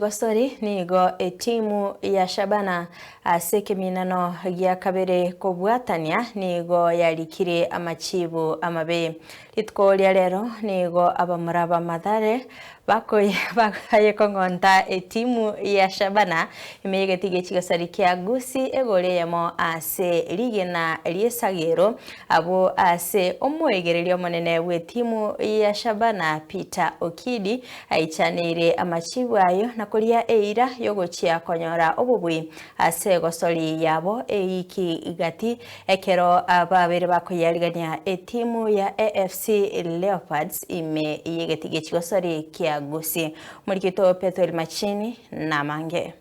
Gosori nigo etimu ya Shabana ase ekeminano gia kabere kobwatania nigo yarikire amachibu amabe. Rituko ria rero nigo abamura ba Mathare bayekong'onta etimu ya Shabana ime y'egeti gie chigosori kia Gusii egori eyemo ase rigena ri'esagero Abwo ase omoegereria omonene bw'etimu ya Shabana Peter Okidi aichaneire amachibu ayo na koria eira y'ogochia konyora obobui ase egosori yabo eiki gati ekero babeire bakoyarigania etimu ya AFC Leopards ime y'egeti gi'echigosori kia Gusii. Omorikito Pethuel Machini namange.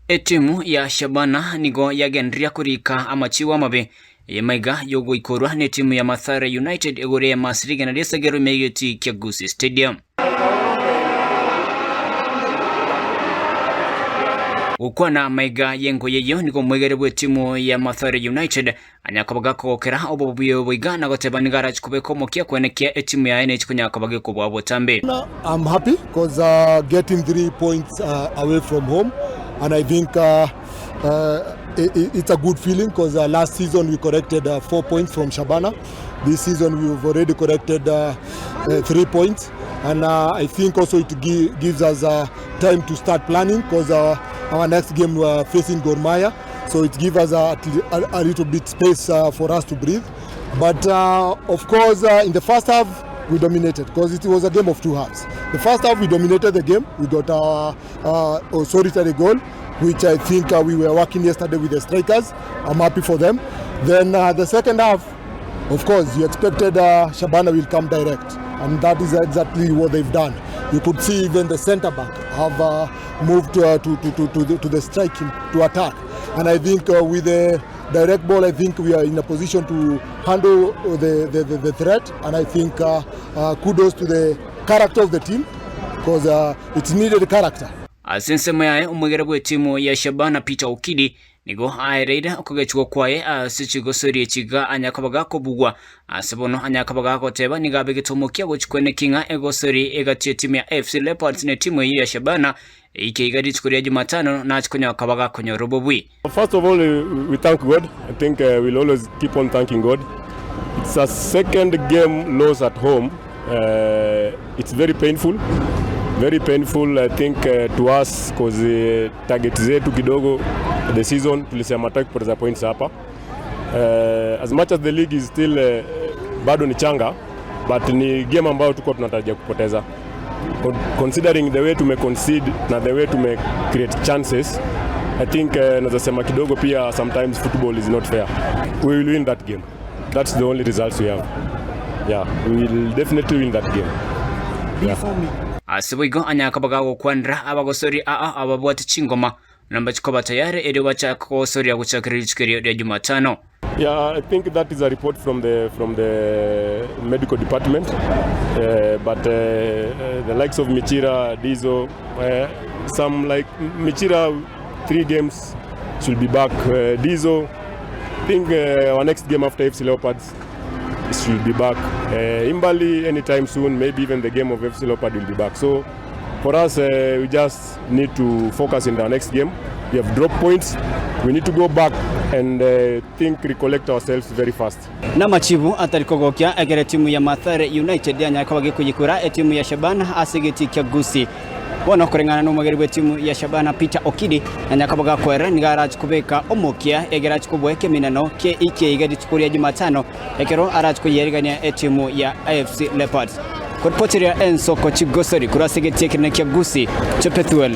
Etimu ya Shabana nigo yagendereria korika amachiu amabe, eyemaiga y'ogoikorwa netimu ya Mathare United igoro y'emasi rigena ri'esagero ime y'egetii kia Gusii Stadium. Gokwana amaiga y'engoyi eyio nigo omwegeri bw'etimu ya Mathare United Anyakoba gakogokera obobuya obo iga na goteba nigo arache kobeka omokia kwenekia etimu yaye nechi konyara koba gekobua botambe. I'm happy because uh, getting three points uh, away from home and I think uh, uh, it, it's a good feeling because uh, last season we corrected uh, four points from Shabana. This season we've already corrected uh, uh, three points and uh, I think also it gi gives us uh, time to start planning because uh, our next game we are facing Gor Mahia. So it gives us a, a, a little bit space uh, for us to breathe. But uh, of course, uh, in the first half, we dominated because it was a game of two halves. The first half, we dominated the game. We got our uh, solitary goal, which I think uh, we were working yesterday with the strikers. I'm happy for them. Then uh, the second half, of course, you expected uh, Shabana will come direct, and that is exactly what they've done. You could see even the centre back have uh, moved uh, to, to, to, to, the, to the striking to attack. And I think uh, with the direct ball, I think we are in a position to handle the, the, the, the threat. And I think uh, uh, kudos to the character of the team because uh, it's needed character. Ase ensemo yaye omwegera bw'etimu ya Shabana Peter Okidi Nigo aereire okogechigwa kwaye ase chigosori echi iga anyakoba gakobugwa. Ase bono anyakoba gagoteba nigo abegete omokia gochia kweneki ng'a egosori egati etimu ya AFC Leopards na etimu eyio ya Shabana eike iga rituko ria Jumatano nache konya koba gakonyora obobui. First of all, we thank God. I think uh, we'll always keep on thanking God. It's a second game loss at home. Uh, it's very painful. Very painful, I think, uh, to us because uh, target zetu kidogo the season tulisema hatutaki kupoteza points hapa. Uh, as much as the league is still uh, bado ni changa but ni game ambayo tuko tunatarajia kupoteza considering the way tume concede na the way tume create chances I think uh, naweza sema kidogo pia sometimes football is not fair. We will win that game. That's the only results we have. Yeah, we will definitely win that game. Yeah. Ase boigo anyare koba gagokwanera abagosori aa ababwate chingoma, na mbache koba tayari erio bachake kogosoria gochakera rituko erio ria Jumatano. Yeah, I think that is a report from the from the medical department. Uh, but uh, uh, the likes of Michira, Dizo, uh, some like Michira, three games should be back. Uh, Dizo, I think uh, our next game after FC Leopards should be back. Uh, Imbali anytime soon, maybe even the game of FC Leopard will be back. So for us, uh, we just need to focus in the next game. We have dropped points. We need to go back and uh, think, recollect ourselves very fast. Namachibu atari kogokia ekero etimu ya Mathare United yanyare koba gekoyikura etimu ya Shabana ase egetii kia Gusii. Bono koreng'ana nomogeri bw'etimu ya Shabana Peter Okidi na nyakoboga akoerera nigo arache kobeka omokia egere ache kobua ekeminano kie ikiaiga rituko ria Jumatano ekero arache koyerigania etimu ya AFC Leopards. Koripoteria ensoko chigosori korwa ase egetii ekenene kia Gusii Chepethuel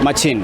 Machin.